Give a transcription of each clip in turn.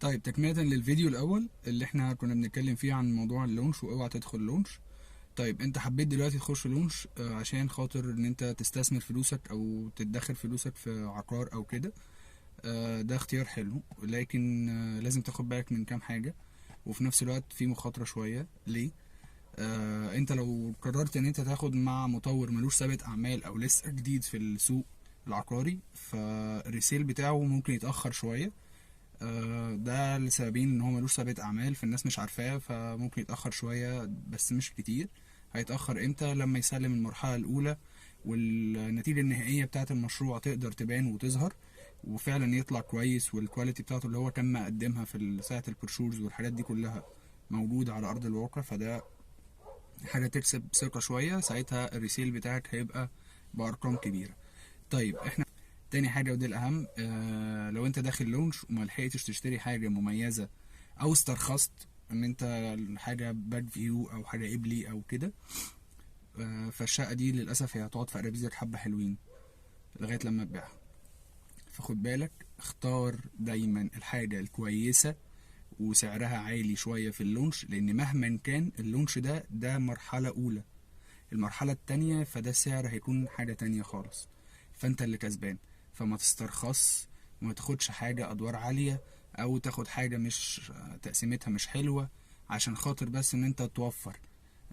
طيب تكملة للفيديو الأول اللي احنا كنا بنتكلم فيه عن موضوع ال launch واوعى تدخل launch. طيب انت حبيت دلوقتي تخش launch عشان خاطر ان انت تستثمر فلوسك او تدخر فلوسك في عقار او كده، ده اختيار حلو، لكن لازم تاخد بالك من كام حاجة، وفي نفس الوقت في مخاطرة شوية. ليه؟ انت لو قررت ان انت تاخد مع مطور ملوش سابقة اعمال او لسه جديد في السوق العقاري، فال resale بتاعه ممكن يتأخر شوية. ده لسببين، ان هو ملوش سابقة اعمال فالناس مش عارفاه، فممكن يتأخر شوية بس مش كتير. هيتأخر امتى؟ لما يسلم المرحلة الاولى والنتيجة النهائية بتاعة المشروع تقدر تبان وتظهر وفعلا يطلع كويس، وال quality بتاعته اللي هو كان مقدمها في ساعة ال brochures والحاجات دي كلها موجودة على أرض الواقع، فده حاجة تكسب ثقة شوية، ساعتها ال resale بتاعك هيبقى بأرقام كبيرة. طيب احنا تاني حاجة ودي الأهم، لو انت داخل launch وما لحقتش تشتري حاجة مميزة أو استرخصت إن انت حاجة back view أو حاجة قبلي أو كده، فالشقة دي للأسف هي هتقعد في أرابيزك حبة حلوين لغاية لما تبيعها. فخد بالك، اختار دايما الحاجة الكويسة وسعرها عالي شوية في ال launch، لأن مهما كان ال launch ده مرحلة أولى، المرحلة التانية فده السعر هيكون حاجة تانية خالص، فأنت اللي كسبان. فما تسترخص وما تاخدش حاجة أدوار عالية أو تاخد حاجة مش تقسيمتها مش حلوة عشان خاطر بس إن أنت توفر.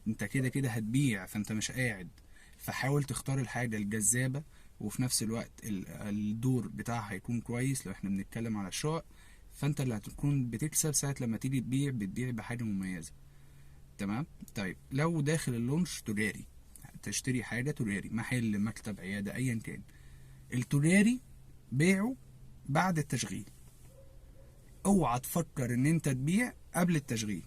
أنت كده كده هتبيع، فأنت مش قاعد. فحاول تختار الحاجة الجذابة وفي نفس الوقت الدور بتاعها هيكون كويس. لو احنا بنتكلم على الشقق فانت اللي هتكون بتكسب ساعة لما تيجي تبيع، بتبيع بحاجة مميزة. تمام؟ طيب لو داخل اللونش تجاري، تشتري حاجة تجاري، محل، مكتب، عيادة، ايا كان، التجاري بيعه بعد التشغيل. اوعى تفكر ان انت تبيع قبل التشغيل.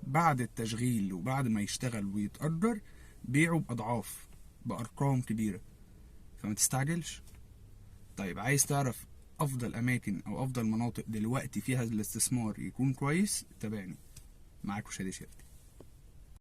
بعد التشغيل وبعد ما يشتغل ويتأجر بيعه بأضعاف، بأرقام كبيرة، فما تستعجلش. طيب عايز تعرف أفضل أماكن أو أفضل مناطق دلوقتي فيها الاستثمار يكون كويس؟ تابعني، معاك شادي شيرتي.